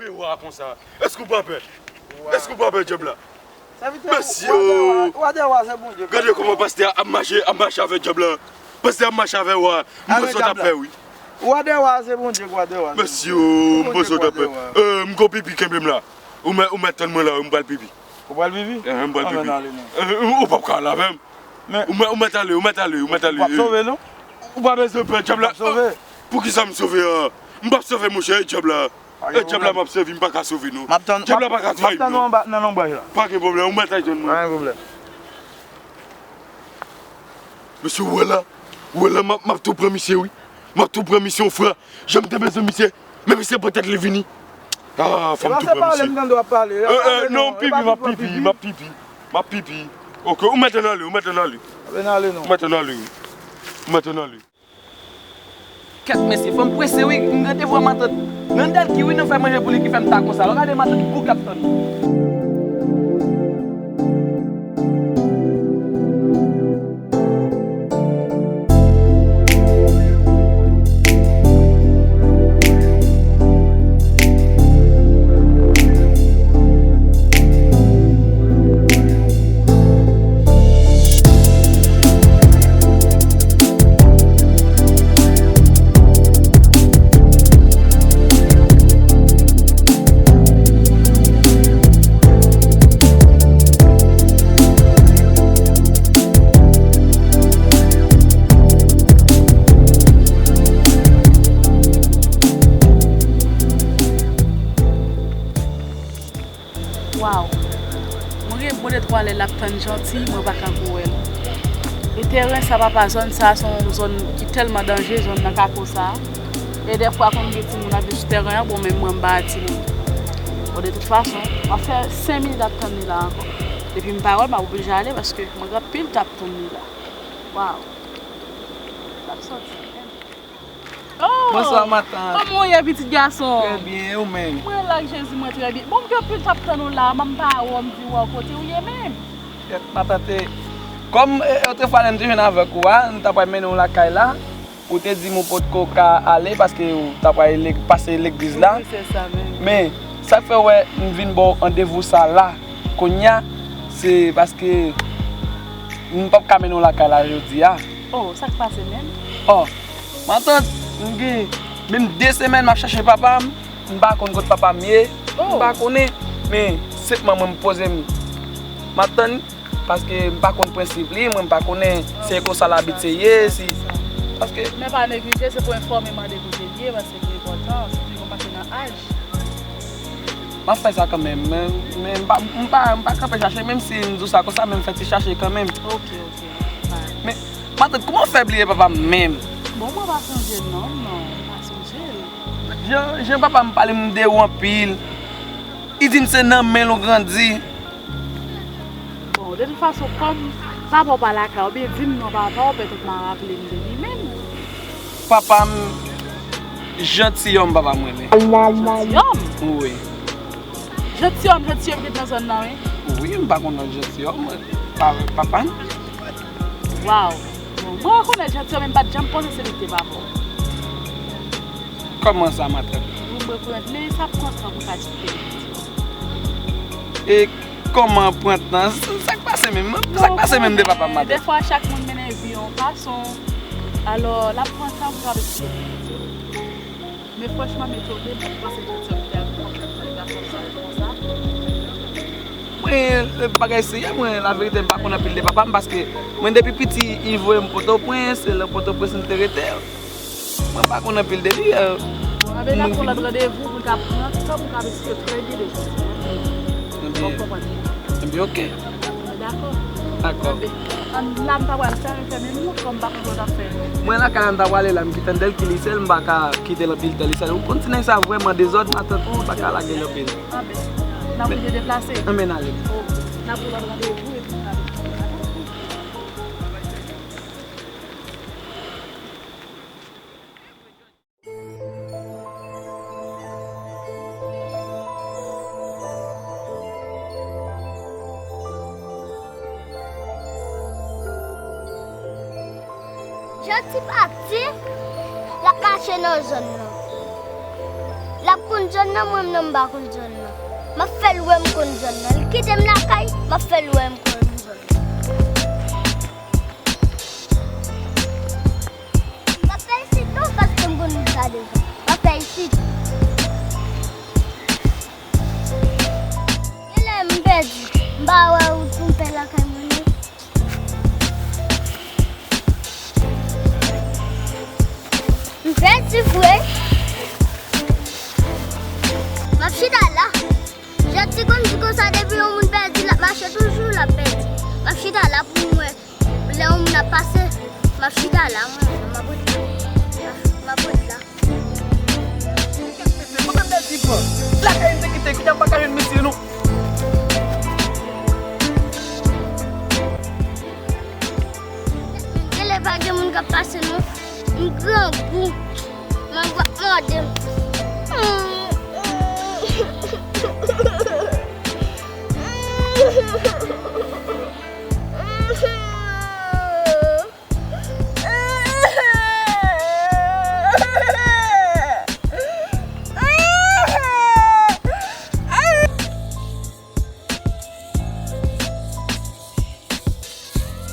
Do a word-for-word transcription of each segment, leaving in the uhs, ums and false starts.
Pe wa konsa. Èske w pa pè? Èske w pa pè dyab la? Mesye o! Wa dè wa, se Bondye. Gade kòman pastè a ap mache, ap mache avèk dyab la. Pastè a ap mache avèk wa. M panse w t ap pè, wi. Wa dè wa, se Bondye, wa dè wa. Mesye o, m panse w t ap pè. Euh, m gon pipi, kenbe m la. Ou mèt, ou mèt tann mwen la, wi, m pral pipi. Ou pral pipi? Eh, m pral pipi. Eh, ou, ou p ap ka al avè m. Ou mèt, ou mèt ale, ou mèt ale, ou mèt ale. Ou p ap sove, non? Ou pa bezwen pè, dyab la. Poukisa m sove a? M p ap sove, monchè, e dyab la. E dyab la m ap sèvi, m pa ka sove, non. Dyab la pa ka trayi m, non. Pa gen pwoblèm, ou mèt al jwenn mwen. Pa gen pwoblèm. Mesye, ou wè la? Ou wè la, m ap, m ap tou pran misye, wi. M ap tou pran misye, frè. Jan m te bezwen misye. Men misye pran tèt li vini. Ah, fò m tou pran misye. Eh, eh, non, pipi, m ap pipi, m ap pipi. M ap pipi. Ok, ou mèt ann ale, ou mèt ann ale. Ou mèt ann ale, wi. Ou mèt ann ale. Kèt mesye, fò m prese wi, m rete vwa matant. Nan dèl ki wi, nan fè manje pou li ki fè m ta konsa. Lò gade matant gou k ap tann. Waw! Mwen gen bon de twa lè l ap tann Janti, mwen pa ka ko wè l. E tèren sa, papa, zòn sa, se yon zòn ki tèlman danje, zòn nan kako sa. E dèfwa, konn gen timoun ap viv sou tèren an, bon, men mwen, m pa timoun. Bon, de tout fason, m ap fè senk minit ap tann li la ankò. Depi m pa wè l, m ap oblije ale, paske mwen gen anpil tan ap tann li la. Waw! L ap sòti. Oh! Bonswa, matant. Kòman w ye, pitit gason? Trè byen, e ou menm? Mwen la ak Jezi, mwen trè byen. Bon, m gen anpil tan ap tann ou la, m pa wè w, m di, "Waw, kote w ye menm?" Kèt, matant, e, kòm, e, otrefwa lè m te jwenn avèk ou a, m ta pral mennen w lakay la, ou te di m ou potko ka ale paske ou ta pral le-, pase legliz la. Wi, se sa menm. Men, sa k fè w wè m vin ba w randevou sa la, kounye a, se paske m p ap ka mennen w lakay la jodi a. Oh, sa k pase menm? Oh, matant, m gen menm de semèn m ap chache papa m. M pa konn kot papa m ye. Oh. M pa konnen. Men, senpman mwen m poze m. M ap tann, paske m pa konn prensip li, mwen m pa konnen se konsa l abitye ye, si, paske. Men pa neglije, se pou enfòme mande kote l ye, paske li enpòtan, sitou yon pase nan aj. M ap fè sa kanmenm, men, men m pa, m pa, m pa kanpe chache, menm si m di w sa konsa, men m fè ti chache kanmenm. Ok, ok. Men, matant, kòman w fè bliye papa m menm? Bon, mwen pa sonje l non, non, m pa sonje l. Jan, jan papa m pale m de ou anpil. Li di m se nan men l ou grandi. Bon, de tout fason, kòm papa w pa lakay, oubyen di m non papa w, petèt m a raple m de li menm. Papa m, Jantiyòm papa m rele. Jantiyòm? Wi. Jantiyòm, Jantiyòm ki t nan zòn nan, wi. Wi, m pa konn lòt Jantiyòm, pa, papa m. Waw. Bon, mwen rekonèt Jantiyòm, men m pa t janm panse se li ki te papa w. Kòman sa, matant? Wi, m rekonèt, men sa pran tan pou ka eksplike l. E kòman pran tan? Sa, sa k pase menm? Sa k pase menm de papa m, matant? Dèfwa, chak moun mennen vi yon fason. Alò, l ap pran tan pou l ap eksplike l. Men franchman, m etone, m pa t panse Jantiyòm te ap konprann jan gason sa konsa. Mwen, bagay serye, mwen, laverite, m pa konn anpil de papa m, paske mwen, depi piti, li voye m Pòtoprens, se nan Pòtoprens m te rete. Mwen pa konn anpil de li. Bon, anben, n ap pran lòt randevou pou n ka pran tan pou n ka eksplike trè byen de Jantiyòm. Ebyen, ok. Dakò. Dakò. Anben, ann la, m ta pral fèmen, fèmen m, kòm m pa konn sa w t ap fè. Mwen lakay la, m ta prale la, m kite l ki li sèl, m pa ka kite l anpil tan li sèl. Ou konn ti nèg sa vrèman dezòd, matant, m pa ka lage l anpil. Anben, n ap oblije deplase. Anben, n ale. Ok. N ap pran lòt randevou epi n ap. Janti pati, l ap mache nan zòn nan. L ap konn Zòn nan, mwen menm m pa konn zòn nan. M ap fè l wè m konn zòn nan. L kite m lakay, m ap fè l wè m konn zòn nan. M ap fè isit non, paske m konn sa deja. M ap fè isit. Genlè m pèdi. M pa wè wout pou m fè lakay mwen non. M pèdi vre. M ap chita la. Jan ti konn di konsa, depi yon moun pèdi, l ap mache toujou, l ap pèdi. M ap chita la pou m wè. Lè yon moun ap pase, m ap chita la, mwen, m ap ret la. M ap ret la. Mwen menm pèdi pran. Lakay m te kite, kounya m pa ka jwenn mesye non. Genlè pa gen moun k ap pase non. M grangou. Mwen va mòde m.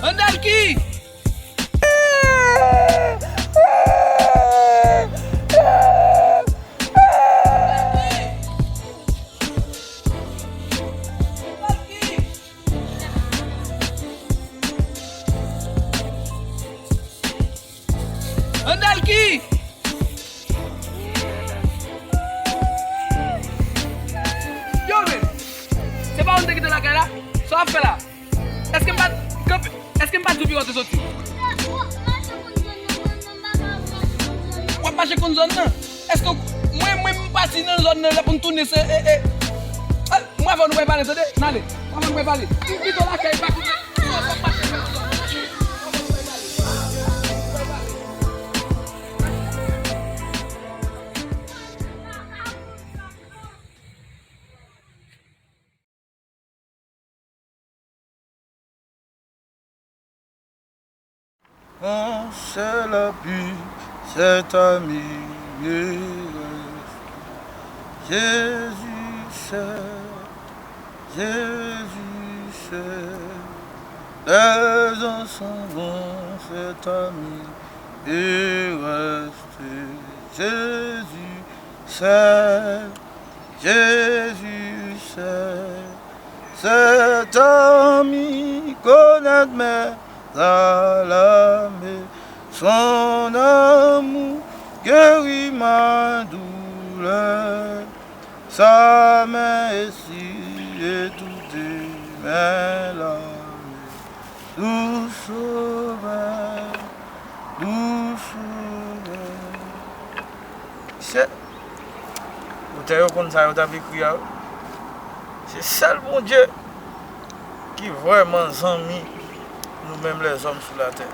Andalki! Andalki! Yo, men! Se pa ou m te kite lakay la? Sa w ap fè la? Èske m pa t kanpe? Èske m pa t di w pi wòt ou soti? W ap mache konn zòn nan? Èske w, mwen, mwen, m pati nan zòn nan, lè pou m tounen, se, e, e. Mwen avè w nou pral pale, tande? N ale. Mwen avè w nou pral pale. M kite w lakay, pa kite. Un seul appui, cet ami est resté. Jésus seul, Jésus seul, les ensemble, cet ami est resté. Jésus seul, Jésus seul, cet ami connaît mes alarmes, son amour guérit ma douleur, sa main est sûre et toutes mes larmes. Doux sauveur, doux sauveur. Se otè yo konn sa yo t ap ekri a wi. Se sèl Bondye ki vrèman zanmi nou menm lèzòm sou latè.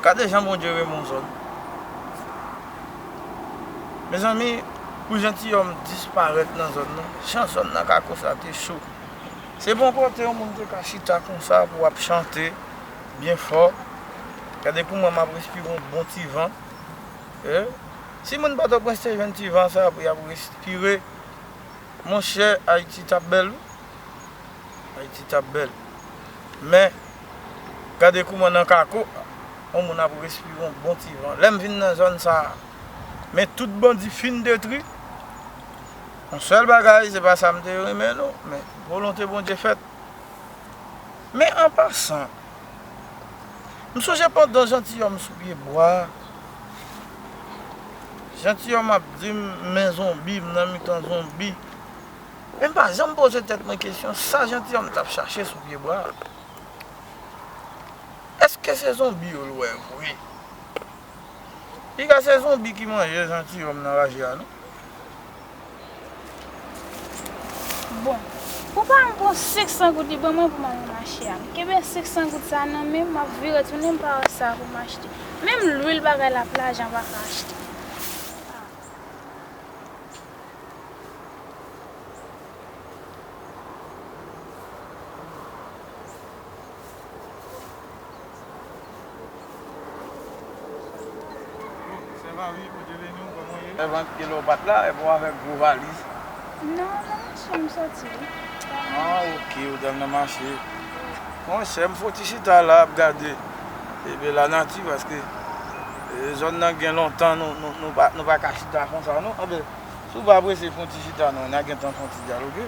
Gade jan Bondye renmen yon zòn. Mezanmi, pou jantiyòm disparèt nan zòn nan, jan zòn nan kako sa te cho. Se pa yon kote yon moun te ka chita konsa pou w ap chante byen fò. Gade kouman m ap respire yon bon ti van. Eh, si moun Pòtoprens te jwenn ti van sa pou y ap respire, monchè, Ayiti t ap bèl wi. Ayiti t ap bèl. Men, gade kouman nan kako, yon moun ap respire yon bon ti van. Lè m vin nan zòn sa a, men tout bandi fin detwi. Yon sèl bagay, se pa sa m te renmen non, men volonte Bondye fèt. Men an pasan, m sonje pandan jantiyòm sou pye bwa, jantiyòm ap di m, men zonbi, m nan mitan zonbi. Men m pa janm poze tèt mwen kesyon, sa jantiyòm t ap chache sou pye bwa a? Èske se zonbi yo l wè vre? Piga se zonbi ki manje jantiyòm nan raje a non. Bon, pou pa m pran senk san goud li ban mwen pou m al nan mache a. M kenbe senk san goud sa nan men m, m ap vire tounen, m pa wè sa pou m achte. Menm lwil bagay la, lajan pa ka achte. Sè Mavi, Bondye beni w, kòman w ye? Sèvant, kilè w pa t la, epi w avèk gwo valiz. Non, nan mache m soti. Ah, ok, ou t al nan mache. Monchè, m fon ti chita la ap gade, ebyen, lanati, paske, eh, zòn nan gen lontan, nou, nou, nou pa, nou pa ka chita konsa, non. Anben, si w pa prese, fon ti chita, non, n a gentan fon ti dyaloge.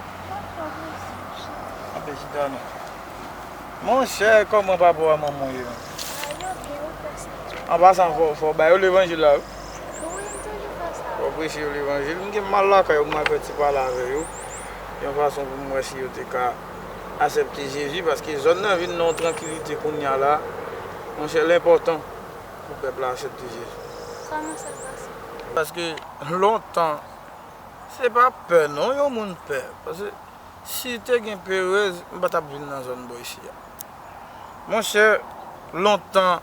Anben, chita, non. Monchè, kòman papa w ak manman w ye menm? An pasan, fò, fò w ba yo levanjil la, wi. Fò w preche yo levanjil. M gen mal lakay yo, m al fè ti pale avè yo. Yon fason pou m wè si yo te ka aksepte Jezi, paske zòn nan vin nan yon trankilite kounye a la. Monchè, l enpòtan pou pèp la aksepte Jezi. Kòman sa pase? Paske lontan, se pa pè non, yon moun pè. Paske si te gen perèz, m pa t ap vin nan zòn bò isi a. Monchè, lontan,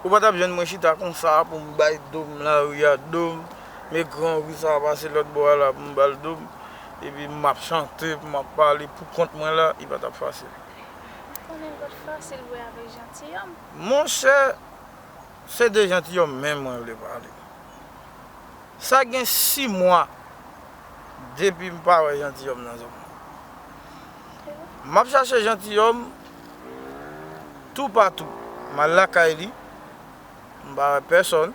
ou pa t ap jwenn mwen chita konsa pou m bay do m lari a do m, men gran ri sa a pase lòt bò a la pou m ba l do m, epi m ap chante, pou m ap pale pou kont mwen la, li pa t ap fasil. Ou konnen l pa t fasil vre avèk jantiyòm. Monchè, se de jantiyòm menm mwen vle pale. Sa gen sis mwa depi m pa wè jantiyòm nan zòn nan. M ap chache jantiyòm toupatou. M al lakay li, m pa wè pèsòn.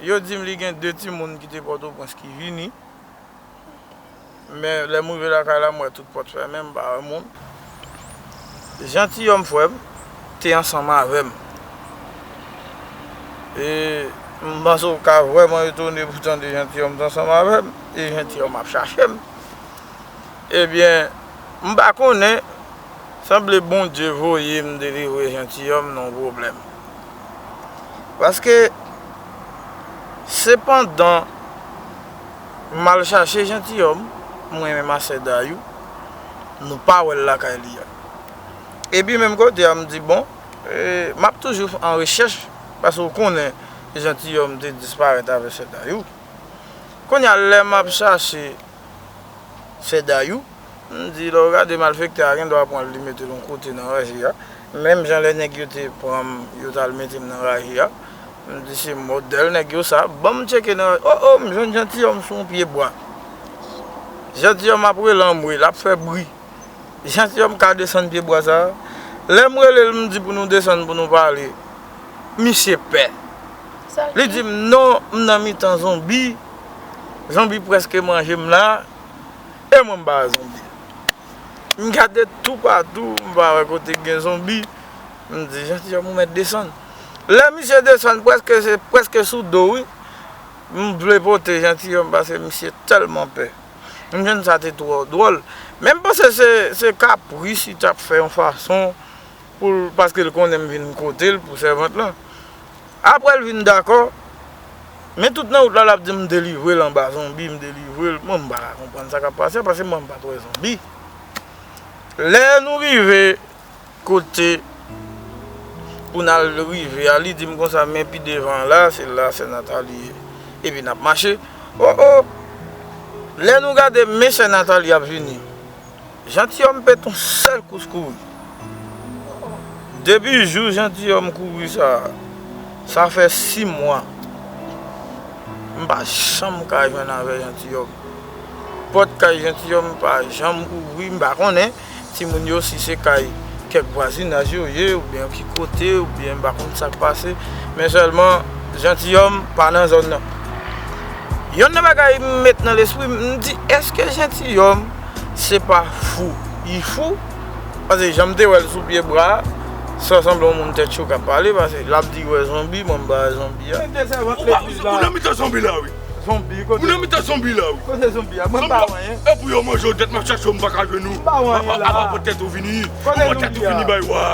Yo di m li gen de timoun ki te Pòtoprens ki vini. Men lè m rive lakay la, m wè tout pòt fèmen, m pa wè moun. Jantiyòm frè m te ansanm avè m. E m panse w ka vrèman etone pou tande jantiyòm te ansanm avè m, e jantiyòm ap chache m. Ebyen, m pa konnen, sanble Bondye voye m delivre jantiyòm nan yon pwoblèm. Paske, sepandan, m al chache jantiyòm, mwen menm a sè Dayou, nou pa wè l lakay li a. Epi menm kote a, m di, bon, e, m ap toujou an rechèch, paske w konnen jantiyòm te disparèt avè sè Dayou. Kounye a, lè m ap chache sè Dayou, m di, lè w gade malfektè a, gendwa pran l, li mete l yon kote nan raje a. Menm jan lè nèg yo te pran m, yo t al mete m nan raje a. M di, se modèl nèg yo sa. Ban m tcheke nan raje. O, o, m jwenn jantiyòm sou yon pye bwa. Jantiyòm ap rele anmwe, l ap fè bri. Jantiyòm ka desann pye bwa sa a. Lè m rele l, m di pou nou desann pou nou pale, misye pè. Li di m, non, m nan mitan zonbi. Zonbi prèske manje m la. E mwen m pa wè zonbi. M gade toupatou, m pa wè kote k gen zonbi. M di, jantiyòm, ou mèt desann. Lè misye desann, prèske se, prèske sou do, wi. M vle pote jantiyòm paske misye tèlman pè. M jwenn sa te twò dwòl. Men m panse se, se kapris li t ap fè yon fason pou l, paske l konnen m vin kote l pou sèvant lan. Apre l vin dakò, men tout nan wout la, l ap di m delivre l anba zonbi, m delivre l. Mwen, m pa ka konprann sa k ap pase a, paske mwen, m pa t wè zonbi. Lè nou rive kote pou n al rive a, li di m konsa, men pi devan an la, se la sè Nathalie ye. Epi n ap mache. O, o! Lè nou gade, men sè Nathalie ap vini. Jantiyòm pete yon sèl kous kouri. Depi jou jantiyòm kouri sa, sa fè sis mwa. M pa janm ka jwenn avè jantiyòm. Pòt kay jantiyòm pa janm ouvri, m pa konnen timoun yo si se kay kèk vwazinaj yo ye, oubyen ki kote, oubyen m pa konn sa k pase. Men sèlman, jantiyòm pa nan zòn nan. Yonn nan bagay m met nan lespri m, m di, èske jantiyòm se pa fou? Li fou? Paske jan m te wè l sou pye bwa a, sa sanble yon moun tèt cho k ap pale, paske l ap di wè zonbi, mwen m pa wè zonbi a. Ou pa, ou nan mitan zonbi la, wi. Zonbi, kote? Ou nan mitan zonbi la, wi. Kote zonbi a? Mwen m pa wè anyen. E pou yo manje w, dèt m ap chache w, m pa ka jwenn ou. M pa wè anyen la. Apa, apa pran tèt ou vini. Kote zonbi a? Ou pran tèt ou vini bay wa.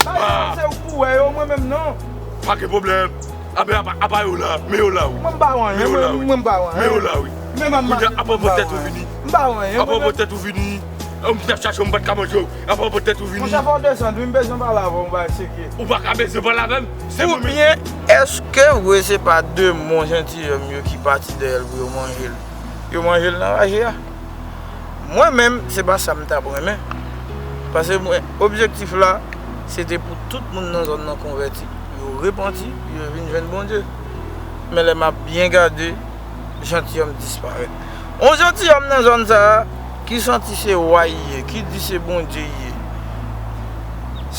Ba yo, se ou pou wè yo, mwen menm non. Pa gen pwoblèm. Apa, apa, apa yo la, men yo la, wi. Mwen m pa wè anyen, mwen, mwen m pa wè anyen. Men yo la, wi. Men m pa wè anyen. Kounye a, apa pran tèt ou vini. M pa wè anyen. Apa pran tèt ou vini. Ou m t ap chache w, m pa t ka manje w. Apa pran tèt ou vini. Monchè, fò w desann, wi, m bezwen pale avè w, m ba cheke. Ou pa ka bezwen pale avè m. Se mwen menm. Oubyen, èske vre se pa demon jantiyòm yo ki pati dèyè l pou yo manje l? Yo manje l nan raje a. Mwen menm, se pa sa m t ap renmen. Paske mwen, objektif la, se te pou tout moun nan zòn nan konvèti, pou yo repanti, pou yo vin jwenn Bondye. Men lè m ap byen gade, jantiyòm disparèt. On jantiyòm nan zòn sa a, ki santi se wa li ye, ki di se Bondye li ye.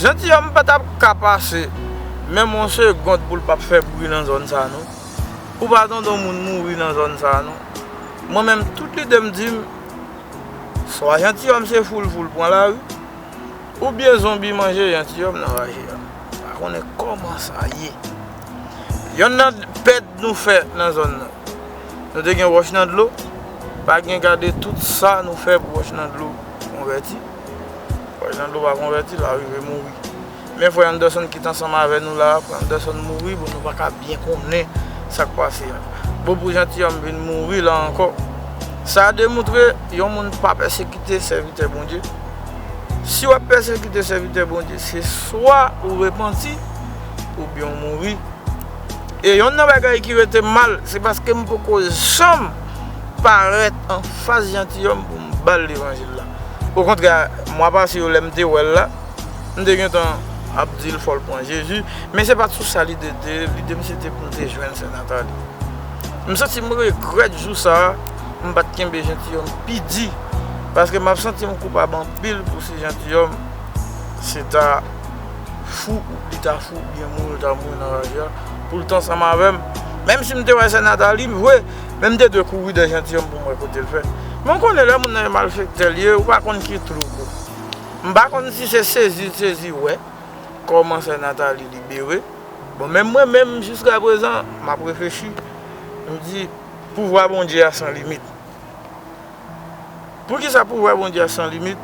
Jantiyòm pa t ap ka pase menm on segond pou l p ap fè bri nan zòn sa a, non. Ou pa tande on moun mouri nan zòn sa a, non. Mwen menm, tout lide m di m, swa jantiyòm se foul foul pran lari, oubyen zonbi manje jantiyòm nan raje a. Pa konnen kòman sa ye. Yonn nan pèd nou fè nan zòn nan. Nou te gen wòch nan dlo, pa gen gade tout sa nou fè pou wòch nan dlo konvèti. Wòch nan dlo pa konvèti, l a rive mouri. Men frè Anderson ki t ansanm avè nou la a, frè Anderson mouri, bon, nou pa ka byen konnen sa k pase a. Bon, pou jantiyòm vin mouri la ankò, sa demontre yon moun pa pèsekite sèvitè Bondye. Si w ap pèsekite sèvitè Bondye, se swa ou repanti, oubyen w mouri. E yonn nan bagay ki rete m mal, se paske m poko janm parèt anfas jantiyòm pou m ba l levanjil la. Okontrè, mwa pase yo, lè m te wè l la, m te gentan ap di l fò l pran Jezi, men se pa t sou sa lide te ye. Lide m se te pou m te jwenn sè Nathalie. M santi m regrèt jou sa a, m pa t kenbe jantiyòm pi di, paske m ap santi m koupab anpil pou si jantiyòm se ta fou, li ta fou, oubyen mouri, l ta mouri nan raje a, pou l t ansanm avè m. Menm si m te wè sè Nathalie vre, men m te dwe kouri dèyè jantiyòm pou m wè kote l fè. Men w konnen lè moun nan e malfektè l ye, ou pa konn ki trou pou. M pa konn si se sezi l sezi wè kòman sè Nathalie libere. Bon, menm mwen menm, jiskaprezan, m ap reflechi. M di, pouvwa Bondye a san limit. Poukisa pouvwa Bondye a san limit?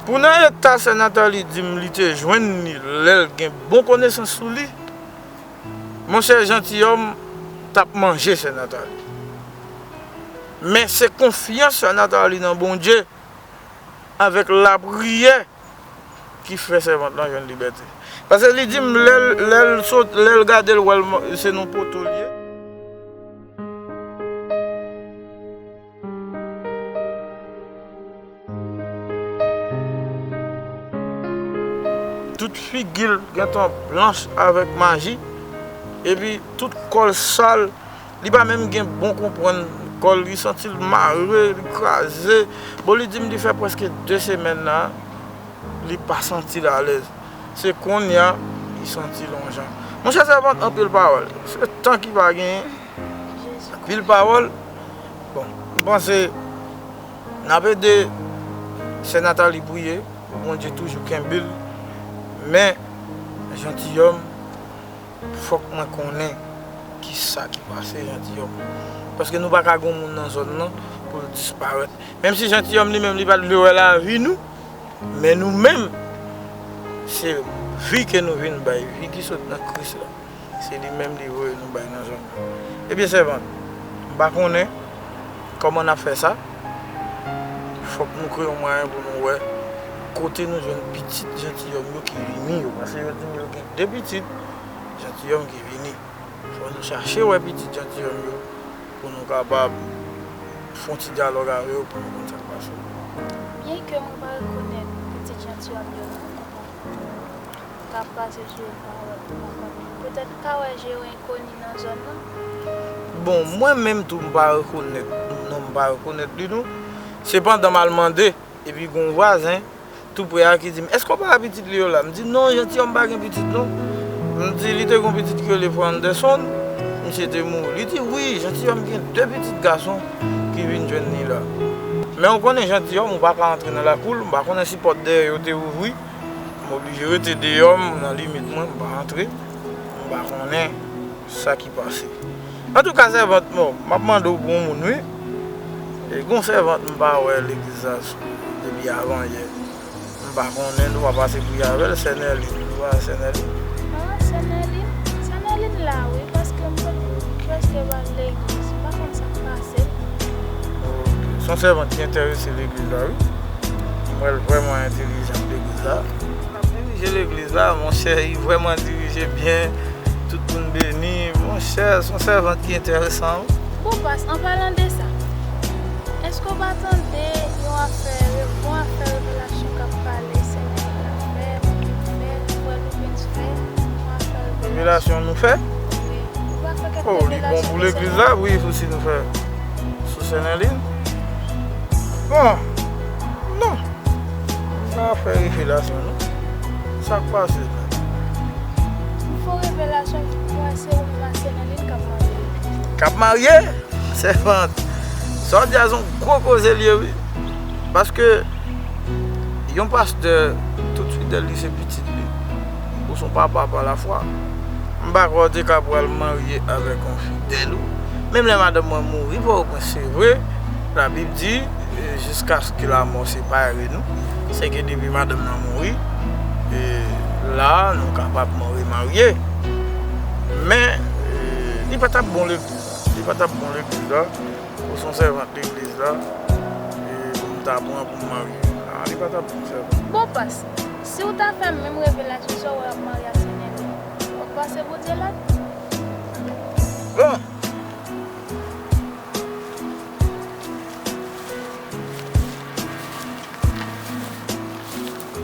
Pou nan eta sè Nathalie di m li te jwenn li lè l gen bon konesans sou li, monchè, jantiyòm t ap manje sè Nathalie. Men se konfyans sè Nathalie nan Bondye avèk lapriyè ki fè sèvant lan jwenn libète. Paske li di m lè l, lè l sot, lè l gade l wè l se nan poto l ye. Tout figi l gentan blanch avèk maji, epi tout kò l sal. Li pa menm gen bon konprann kò l, li santi l mare, li kraze. Bon, li di m li fè prèske de semèn la, li pa santi l alèz. Se kounye a, li santi l on jan. Monchè, sèvant, anpil pawòl. Se tan ki pa genyen. Anpil pawòl. Bon, m panse n ap ede sè Nathalie priye pou Bondye toujou kenbe l. Men, jantiyòm, fòk mwen konnen kisa ki pase jantiyòm. Paske nou pa ka gen moun nan zòn nan pou l disparèt. Menm si jantiyòm li menm li pa t vle wè lavi nou, men nou menm, se vi ke nou vin bay, vi ki sot nan Kris la. Se li menm li voye nou bay nan zòn nan. Ebyen, sèvant, m pa konnen kòman n ap fè sa. Fòk nou kreye yon mwayen pou nou wè kote nou jwenn pitit jantiyòm yo ki vini yo. Paske yo di m yo gen de pitit jantiyòm ki vini. Fò nou chache wè pitit jantiyòm yo pou nou kapab fè yon ti dyalòg avè yo pou nou konn sa k pase. Byenke mwen pa rekonèt pitit jantiyòm yo nan k ap pase sou pawòl, m pa konnen. Petèt m ka wè je yon enkoni nan zòn nan. Bon, mwen menm tou, m pa rekonèt non, m pa rekonèt li non. Sepandan, m al mande, epi gen yon vwazen tou pre a ki di m, "Èske w pa wè pitit li yo la?" M di, "Non, jantiyòm pa gen pitit non." M di, "Li te gen yon pitit ki rele Frè Anderson, misye te mouri." Li di, "Wi, jantiyòm gen de pitit gason ki vin jwenn li la." Men ou konnen jantiyòm, ou pa ka antre nan lakou l, m pa konnen si pòt dèyè yo te ouvri. M oblije rete deyò, m nan limit mwen, m pa antre. M pa konnen sa ki pase. Antouka, sèvant, bon, m ap mande w pou yon moun, wi. E gon sèvant m pa wè legliz la depi avan yè. M pa konnen, nou pa pase pri avè l, sè Nèlin. Nou pa wè sè Nèlin? Ah, sè Nèlin? Sè Nèlin la, wi, paske m prèske pa al legliz. M pa konn sa k pase l. Ok. Se yon sèvant ki enterese legliz la, wi. M wè l vrèman entelijan legliz la. L ap dirije legliz la, monchè, li vrèman dirije byen. Tout moun beni. Monchè, se yon sèvant ki enteresan, wi. Bon, pas, an palan de sa, èske w pa tande yon afè, yon afè revelasyon k ap pale, semèn la fè, moun vin fè, frè Louvens fè, yon afè revelasyon? Revelasyon nou fè? Wi. Ou pa fè kèk Oh, li bon pou legliz la, wi, pou si nou fè sou Sennelin. Bon, non. M pa fè revelasyon, non. Sa k pase la? M fè revelasyon pou mwen, se ou menm ak Sennelin k ap marye. K ap marye? Sèvant. Sa w di a se yon gwo koze l ye, wi. Paske yon pastè, tout fidèl li se pitit li. Ou se yon papa pa lafwa. M pa kwè w te ka pral marye avèk yon fidèl ou. Menm lè madanm mwen mouri, Pòtoprens, se vre, Labib di, e, jiskaske lamò separe nou. Sèke depi madanm nan mouri, e, la, nou kapab remarye. Men, e, li pa t ap bon legliz la. Li pa t ap bon legliz la. Ou se yon sèvant legliz la, e pou m ta pran pou m marye. A, li pa t ap bon sèvant. Bon, pas, si w ta fè menm revelasyon sa w wè ap marye ak Sennelin, w ap pase Bondye lòd? Bon.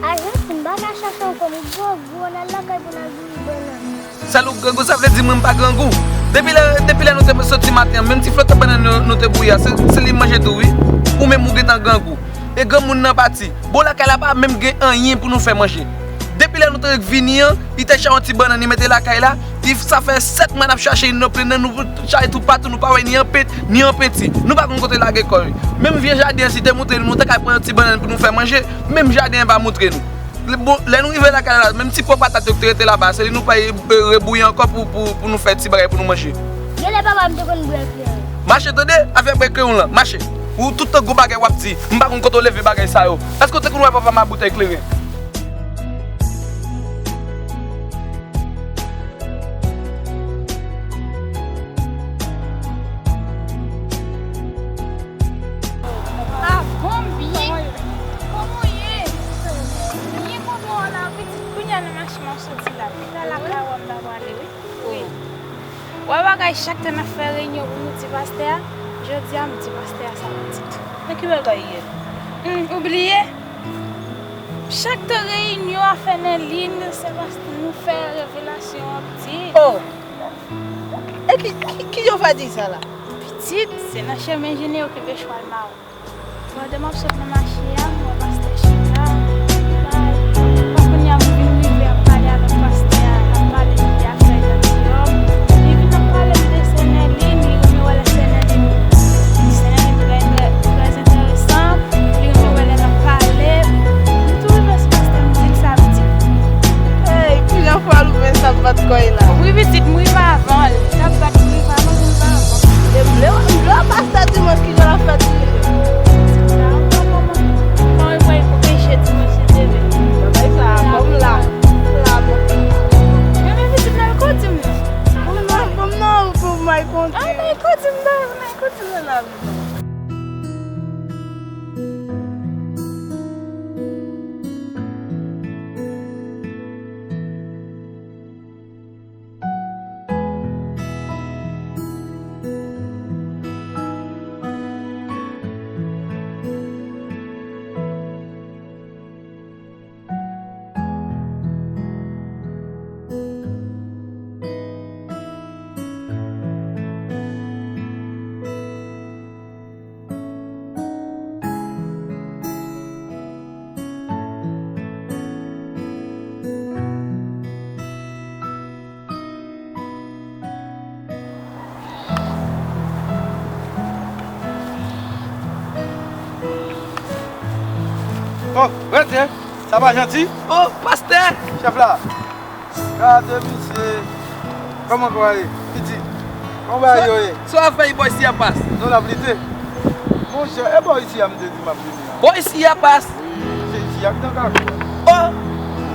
Ajantin, m pa ka chache ankò, m grangou, ann al lakay pou n al bouyi bannann. Sèl ou grangou, sa vle di mwen m pa grangou. Depi lè, depi lè nou te soti maten an, menm ti flote bannann nou, nou te bouyi a, se, se li m manje tou, wi. Ou menm ou gentan grangou. E granmoun nan pati. Bon, lakay la pa menm gen anyen pou nou fè manje. Depi lè nou te vini an, li te chache yon ti bannann, li mete lakay la. Li, sa fè sèt mwa n ap chache li nan plen nan, nou chache toupatou, nou pa wè ni yon pent, ni yon penti. Nou pa konn kote l lage kò l. Menm vye jaden an, si te montre nou, nou te ka pran yon ti bannann pou nou fè manje. Menm jaden an pa montre nou. Bon, lè nou rive lakay la, menm ti po patat yo ki te rete laba, se li nou pral, e, rebouyi ankò pou, pou, pou nou fè ti bagay pou nou manje. Genlè papa m te konn bwè kleren. Mache tande, afè bwè kleren w lan, mache. Ou tout tan gwo bagay w ap di, m pa konn kote w leve bagay sa yo. Èske w te konn wè papa m ak boutèy kleren? Ah, bon, byen. Kòman w ye? Byen, kòman w la, pitit? Kounye a nan machin m ap soti la. Pi ta lakay ou a m ta prale, wi. Wi. Wè bagay chak tan n ap fè reyinyon pou nou di pastè a. Jodi a, m di pastè a sa pitit. Men ki bagay ye? Hmm, ou bliye? Chak tan reyinyon a fè nan liy, se pastè nou fè revelasyon an pitit. Oh! Epi, ki, ki jan w fè di sa la? Pitit, se nan chemen jenere w kenbe chwal mawon. Pandan m ap sot nan mache a, m wè pastè chita. Epi, kounye a, m vin rive ap pale avèk pastè a, n ap pale de afè evanjelik. Li vin ap pale m de Sennelin, li renmen wè lè Sennelin, Sennelin trè, trè, trè enteresan. Li renmen wè lè n ap pale. M tou rive sou pastè, m di l sa pitit. Ey, kijan fwa l ouvè sa bat kò l la? Wi, pitit, m rive avan l. L ap bat, m rive avan l, m rive avan l. E m vle, m vle wè pastè dimanch kijan l ap fè toujou. Sa, ou pa kòman? Kòman l pral peche dimanch li te vin? Bagay sa, kòm la, la, bon. Men, men, pitit, m al kote m nan. Bon, non, bon, non, pou m al kote. Ah, m al kote m nan, m al kote m nan la. Oh, rete! Sa pa janti? Oh, pastè! Chèf la! Gade misye! Kòman kò a ye? Pitit! Kòman bagay yo ye? Sa w ap fè bò isi a, pas? Non, l ap lite. Monchè, e bò isi a m te di m ap vini an. Bò isi a, pas? Wi, se isi a k nan kafou a. Oh!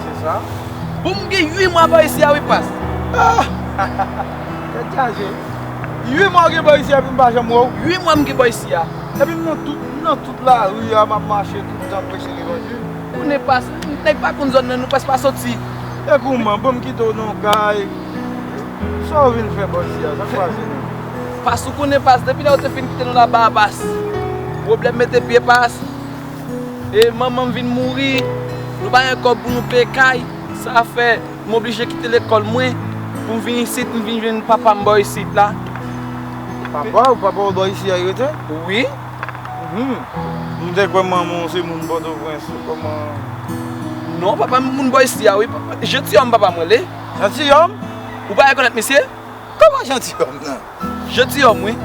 Se sa. Bon, m gen uit mwa bò isi a wi, pas. Ah! Tèt chaje. Uit mwa w gen bò isi a epi m pa janm wè w. Uit mwa m gen bò isi a. Epi m nan tout, m nan tout lari a, m ap mache tout tan preche levanjil. Konnen pas, nèg pa konn zòn nan, nou prèske pa soti. E kouman, bon m kite w nan yon kay. Sa w vin fè bò isi a, sa k pase menm? Pas, ou konnen pas, depi lè yo te fin kite nou laba a, pas. Pwoblèm mete pye, pas. E manman m vin mouri, nou pa gen kòb pou nou peye kay. Sa fè m oblije kite lekòl mwen M vin isit, m vin jwenn papa m bò isit la. Papa w, papa w bò isi a rete? Wi. Mhm. M te kwè manman w se moun Pòtoprens, kòman? Non, papa m moun bò isi a, wi. Papa, Jantiyòm papa m rele. Jantiyòm? Ou pa rekonèt misye? Kòman Jantiyòm nan? Jantiyòm, wi.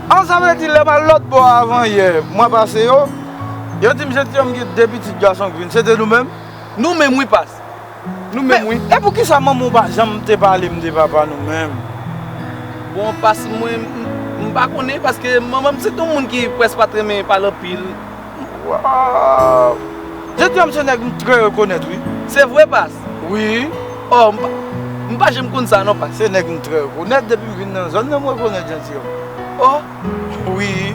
An, sa vle di lè m al lòt bò a avan yè, mwa pase yo, yo di m Jantiyòm gen de pitit gason k vin. Se te nou menm? Nou menm, wi, pas. Nou menm, wi. E poukisa manman w pa janm te pale m de papa nou menm? Bon, pas mwen, m, m pa konnen, paske manman m se t yon moun ki prèske pa t renmen pale anpil. Waw! Jantiyòm se nèg m trè rekonèt, wi. Se vre, pas? Wi. Oh, m pa, m pa janm konn sa, non, pas. Se nèg m trè rekonèt, depi m vin nan zòn nan, m rekonèt Jantiyòm. Oh, wi.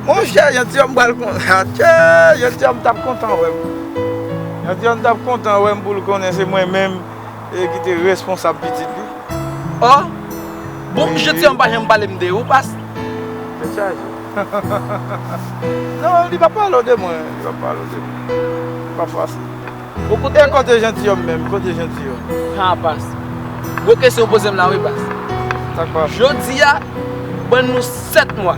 Monchè, Jantiyòm pral kon-, atchè, Jantiyòm t ap kontan wè m. Jantiyòm t ap kontan wè m pou l konnen se mwen menm, e, ki te responsab pitit li. Oh, bon, wi. Jantiyòm pa janm pale m de ou, pas. Tèt chaje. Non, li pa pale w de mwen, li pa pale w de mwen. Pa fasil. Bon, kote, e kote Jantiyòm menm? Kote Jantiyòm? Ha, pas. Gwo kesyon w poze m la, wi, pas. Sa k pase? Jodi a, ban nou sèt mwa.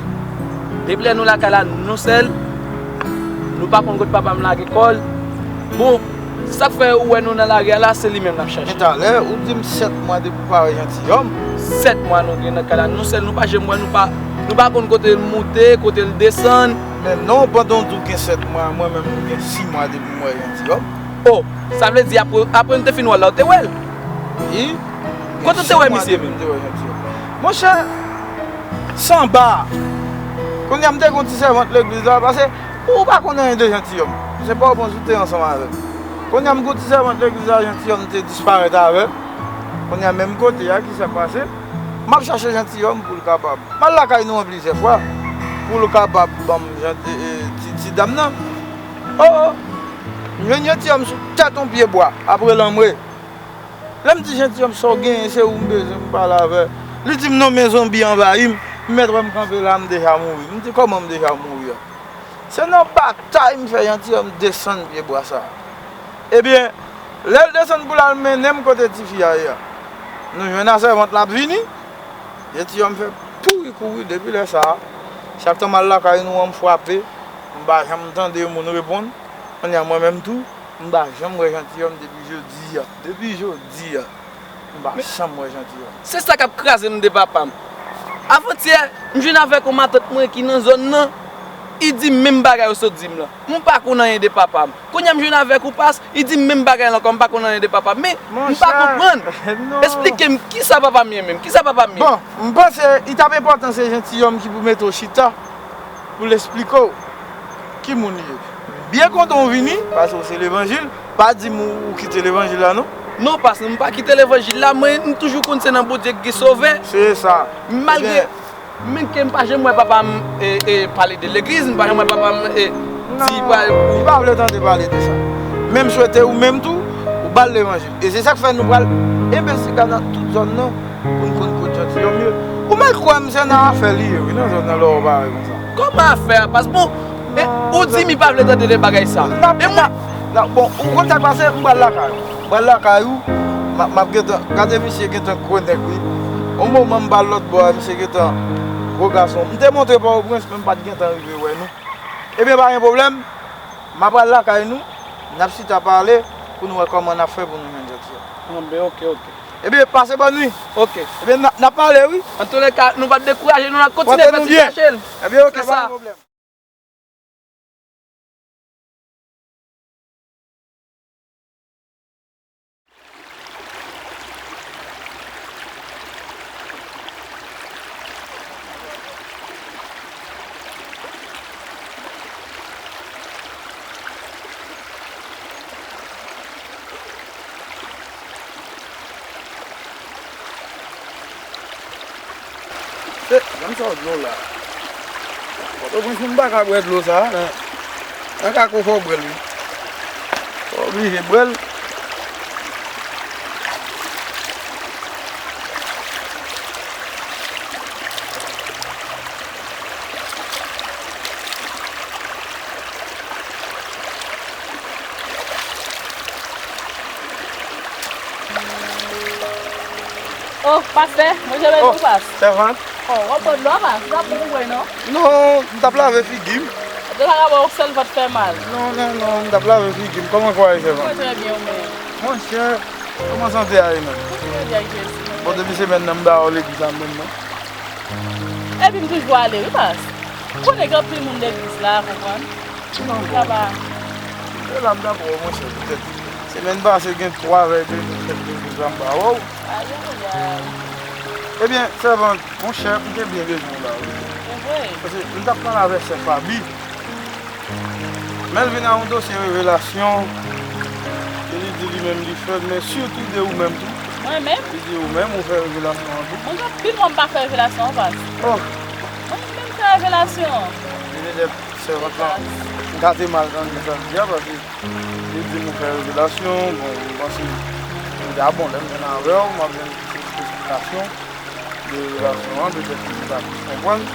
Depi lè nou lakay la, nou sèl. Nou pa konn kote papa m lage kò l. Bon, sa k fè ou wè nou nan lari a la, se li menm n ap chache. Men talè, ou di m sèt mwa depi w pa wè Jantiyòm. Sèt mwa nou gen nan kay la, nou sèl, nou pa janm wè, nou pa, nou pa konn kote l moute, kote l desann. Men non, pandan w di w gen sèt mwa, mwen menm, m gen sis mwa depi m wè Jantiyòm. Oh, sa vle di apre, apre n te fin wè l la, w te wè l? Wi. Kote w te wè misye menm? Monchè, sanba. Kounye a m te gen yon ti sèvant legliz la, paske ou pa konn anyen de Jantiyòm. Se pa w panse w te ansanm avè l. Kounye a m gen yon ti sèvant legliz la, Jantiyòm te disparèt avè l. Kounye a menm kote a, kisa k pase? M ap chache Jantiyòm pou l kapab. M al lakay nou an plizyè fwa pou l kapab ban m jan-, e, e, ti, ti dam nan. Oh, oh. M jwenn Jantiyòm sou tèt yon pye bwa, ap rele anmwe. Lè m di Jantiyòm sa w genyen, se ou m bezwen, m pale avè l. Li di m non, men zonbi anvayi m. M mèt wè m kanpe la, m deja mouri. M di kòman m deja mouri a? Se nan batay m fè Jantiyòm desann pye bwa sa a. Ebyen, lè l desann pou l al mennen m kote tifi a ye a, nou jwenn asèvant la ap vini. Jantiyòm fè pouri kouri depi lè sa a. Chak tan m al lakay nou an, m frape, m pa janm tande moun reponn. Kounye a mwen menm tou, m pa janm wè Jantiyòm depi jodi a. Depi jodi a, m pa janm wè Jantiyòm. Se sa k ap kraze m de papa m. Avantyè, m jwenn avèk yon matant mwen ki nan zòn nan, li di m menm bagay ou sot di m lan. M pa konn anyen de papa m. Kounye a m jwenn avèk ou, pas, li di m menm bagay la ankò, m pa konn anyen de papa m. Men, m pa konprann. Esplike m, kisa papa m ye menm? Kisa papa m ye? Bon, m panse, li t ap enpòtan se Jantiyòm ki pou mete w chita pou l esplike w ki moun li ye. M byen kontan w vini, paske w se levanjil. Pa di m ou, ou kite levanjil la, non. Non, pas, m pa kite levanjil la, mwen, m toujou konn se nan Bondye k gen sovè. Se sa. Malgre, ebyen, men ke m pa janm wè papa m, e, e, pale de legliz, m pa janm wè papa m, e, di, li pa vle tande pale de sa. Men m swete ou menm tou, ou ba l levanjil. E se sa k fè nou pral envestiga nan tout zòn nan. Pou n konn kot Jantiyòm ye. Ou mèt kwè m se nan afè li ye, wi, nan zòn nan lè w parèt konsa. Kòman afè a? Pas bon, e, ou di m li pa vle tande de bagay sa. E mwen, bon, ou konn sa k pase, m pral lakay ou. M pral lakay ou, m ap, m ap gentan, gade misye gentan gwo nèg, wi. Yon moman m pral lòt bò a, misye gentan gwo gason. M te montre Pòtoprens, men m pa t gentan rive wè nou. Ebyen, pa gen pwoblèm, m ap pral lakay nou, n ap chita pale pou nou wè kòman n ap fè pou nou jwenn Jantiyòm. Bon, ben, oke, oke. Ebyen, pase bòn nuit. Oke. Ebyen, n a, n a pale, wi. Antouleka, nou p ap dekouraje, nou, n ap kontinye fè ti chache l. Ebyen, oke, pa gen pwoblèm. Se, janm sa w dlo la. Pòtoprens moun pa ka bwè dlo sa a. Pa ka ko fò w bwè l, wi. Fò w oblije bwè l. Oh, pastè, mwen je beni ou, pas. Sèvant. Oh, w ap bwè dlo a, pas? Ou pa bon pou bwè, non? Non, m t ap lave figi m. Deja, w ap wè yon sèl vant fè mal. Non, non, non, m t ap lave figi m. Kòman kò a ye, sèvant? Mwen trè byen, ou menm? Monchè, kòman sante a ye menm? Mwen trè byen, Jezi. Bon, depi semèn nan, m pa wè w legliz la menm, non. Epi m toujou ale, wi, pas. Ou konnen gen anpil moun legliz la, konprann? Non, bon. Sa va. E la, m t ap wè w, monchè, petèt. Semèn pase, gen twa zè ke m fèk legliz la, m pa wè w. Ayayay. Ebyen, sèvant, monchè, m te byen bezwen w la, wi. Se vre? Paske m t ap pale avèk sè Faby. Men l vin ak yon dosye revelasyon. E li di li menm li fè, men sitou de ou menm tou. Mwen menm? Li di ou menm ou fè revelasyon an tou. Mwen gen anpil mwa m pa fè revelasyon an, pas. Oh. Mwen menm fè revelasyon. Li vle di sèvant lan, m ka te mal tande sa l di a, paske li di m ou fè revelasyon, bon, m panse m di a bon, lè m jwenn avè w, m ap jwenn plis esplikasyon de revelasyon an, petèt ke m ta plis konprann.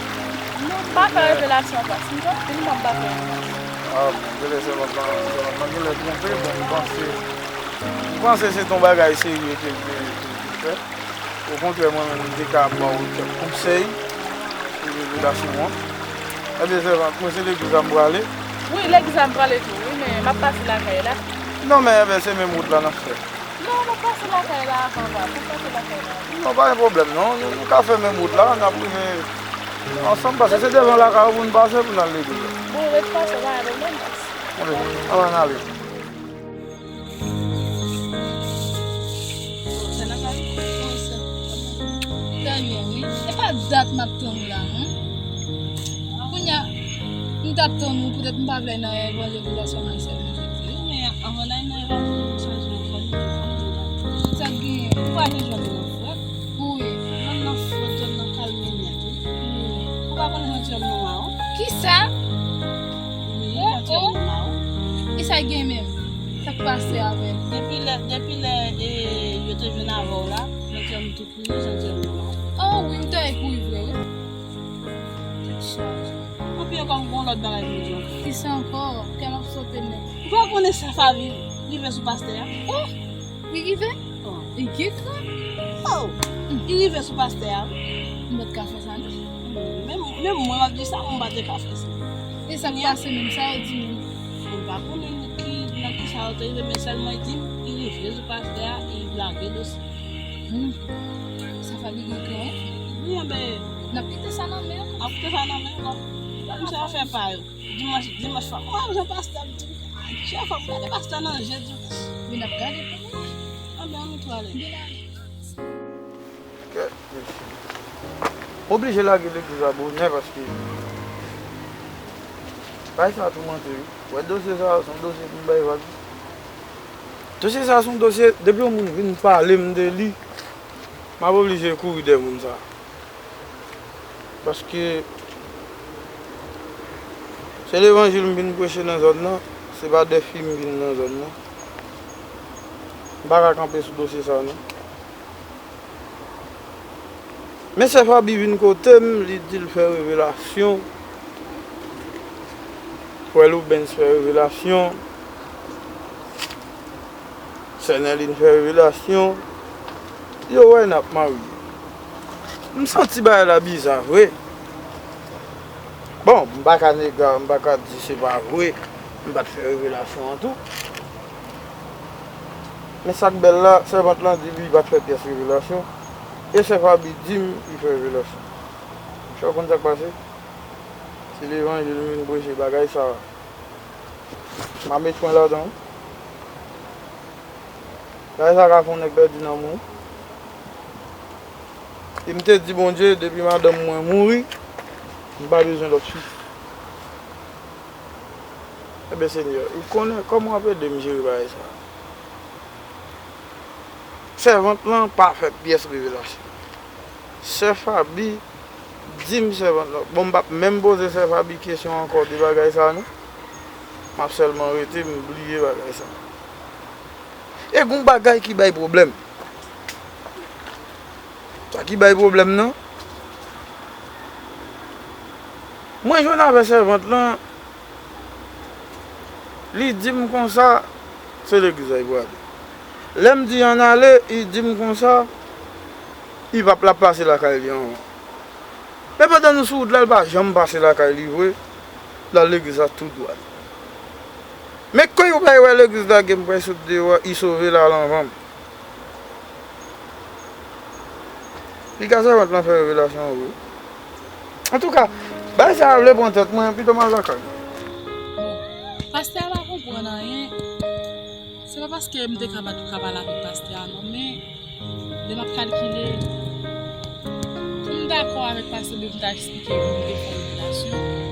Non, m pa fè revelasyon, pas. M gen anpil mwa m pa fè revelasyon. Ah, bon, genlè sèvant lan, sèvant lan genlè twonpe, bon, m panse, m panse se t on bagay serye ke l te, ke l te fè. Okontrè, mwen menm, m te ka ba w kèk konsèy sou revelasyon an. Ebyen, sèvant, mwen se legliz la m prale. Wi, legliz la m prale tou, wi, men m ap pase lakay la. Non, men, ebyen, se menm wout la n ap fè. Non, m ap pase lakay la avan, pa. M ap pase lakay la avan. Non, pa gen pwoblèm, non. Nou, nou ka fè menm wout la, n ap rive ansanm, paske se devan lakay ou pou n pase pou n al legliz la. Bon, ret pase, pa gen pwoblèm, pas. Anben, ann ale. Trè byen, wi. E pa dat m ap tann ou la, non. Kounye a, m t ap tann ou, poutèt m pa vle nan evanjeliz la sèlman, sèlman jodi. Wi, men anvan n al nan evanjeliz, nou chanje yon fwa nou, fwa nou la. Sa k genyen? Ou pa janm jwenn yon frèt? Wi. Jwenn nan frèt, jwenn nan kalme nèt, wi. Wi. Ou pa konnen jantiyòm nan mawon? Kisa? Wi, oh, jantiyòm nan mawon. Kisa k gen menm? Sa k pase avè l? Depi lè, depi lè, e, yo te jwenn avè w la, jantiyòm tou kouri, jantiyòm nan mawon. Oh, wi, m te kouri vre, wi. Tèt chaje. Anpi ankò, m gen yon lòt bagay pou m di w ankò. Kisa ankò? Kè m ap sote nèt. Ou pa konnen sa Faby rive sou pastè a? Oh! Li rive? Oh. Li gen kran? Oh! Li rive sou pastè a, wi. M pa t ka fè sa, non. Menm, menm mwen, m ap di sa, m pa te ka fè sa. E sa k pase menm, sa yo di menm? Mwen pa konnen ki, nan ki sa yo te rive, men sèlman li di m, li rive sou pastè a, li lage dosye. Hmm. Sa Faby gen kran, wi. Wi, anben. N ap kite sa nan men yo. N ap kite sa nan men yo, non. Misye ap fè pa yo. Dimanch, dimanch fwa. Mwen, jan pastè ap di m, chè fwa, m gade pastè nan je dimanch. Men n ap gade pou nou. Anben, ann tou ale. Vin ale. Kèt, mesye. M oblije lage legliz la bonè paske bagay sa toumante wi. Wè dosye sa, se yon dosye pou m bay vag. Dosye sa, se yon dosye, depi yon moun vin pale m de li, m ap oblije kouri dèyè moun sa. Paske se levanjil m vin preche nan zòn nan, se pa dèfi m vin nan zòn nan. M pa ka kanpe sou dosye sa non. Men sè Faby vin kote m, li di l fè revelasyon. Frè Loubens fè revelasyon. Sè Nèlin fè revelasyon. Yo wè n ap marye. M santi bagay la biza vre. Bon, m pa ka nega, m pa ka di se pa vre. M pa t fè revelasyon an tou. Men sa k bèl la, sèvant lan di li pa t fè pyès revelasyon. E sè Faby di m li fè revelasyon. Chè, w konn sa k pase? Se levanjil m vin preche, bagay sa a. M a met mwen ladan. Bagay sa ka fè yon nèg pèdi nanm ou. E m te di Bondye, depi madanm mwen mouri, m pa bezwen lòt fi. Enben, Senyè, ou konnen kòman w ap ede m jere bagay sa a. Sèvant lan pa fè pyès revelasyon. Sè Faby di m sèvant lan. Bon, m p ap menm poze sè Faby kesyon ankò de bagay sa a, non. M ap sèlman rete, m bliye bagay sa a. E gon bagay ki bay pwoblèm. Sa ki bay pwoblèm nan, mwen jwenn avè sèvant lan, li di m konsa, se legliz la li prale. Lè m di ann ale, li di m konsa, Li p ap la pase lakay li anvan. Men pandan nou sou wout la, li pa janm pase lakay li vre. L al legliz la tou dwat. Men kon yon bagay wè legliz la gen m pral sot deyò, li sove l al anvan m. Li ka sèvant lan fè revelasyon vre. Antouka, bagay sa a vle pran tèt mwen, pito m al lakay mwen. Bon, pastè a pa konprann anyen. Se pa paske m te ka pa tou ka pale avèk pastè a non, men lè m ap kalkile, pou m dakò avèk pastè, men m ta eksplike pou m te fè revelasyon.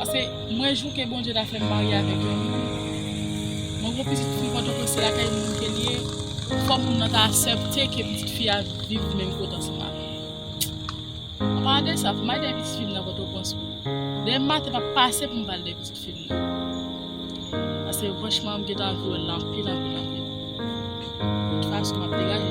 Paske mwen, jou ke Bondye ta fè m marye avèk yon moun, mwen gen pitit fi Pòtoprens, se lakay moun ke l ye, fò moun nan ta aksepte ke pitit fi a viv menm kote ansanm avè m. Anpalan de sa, pou m al dèyè pitit fi m nan Pòtoprens, demen maten p ap pase pou m pa al dèyè pitit fi m nan. Paske franchman, m gentan anvi wè l anpil, anpil, anpil. De tout fason, m ap degaje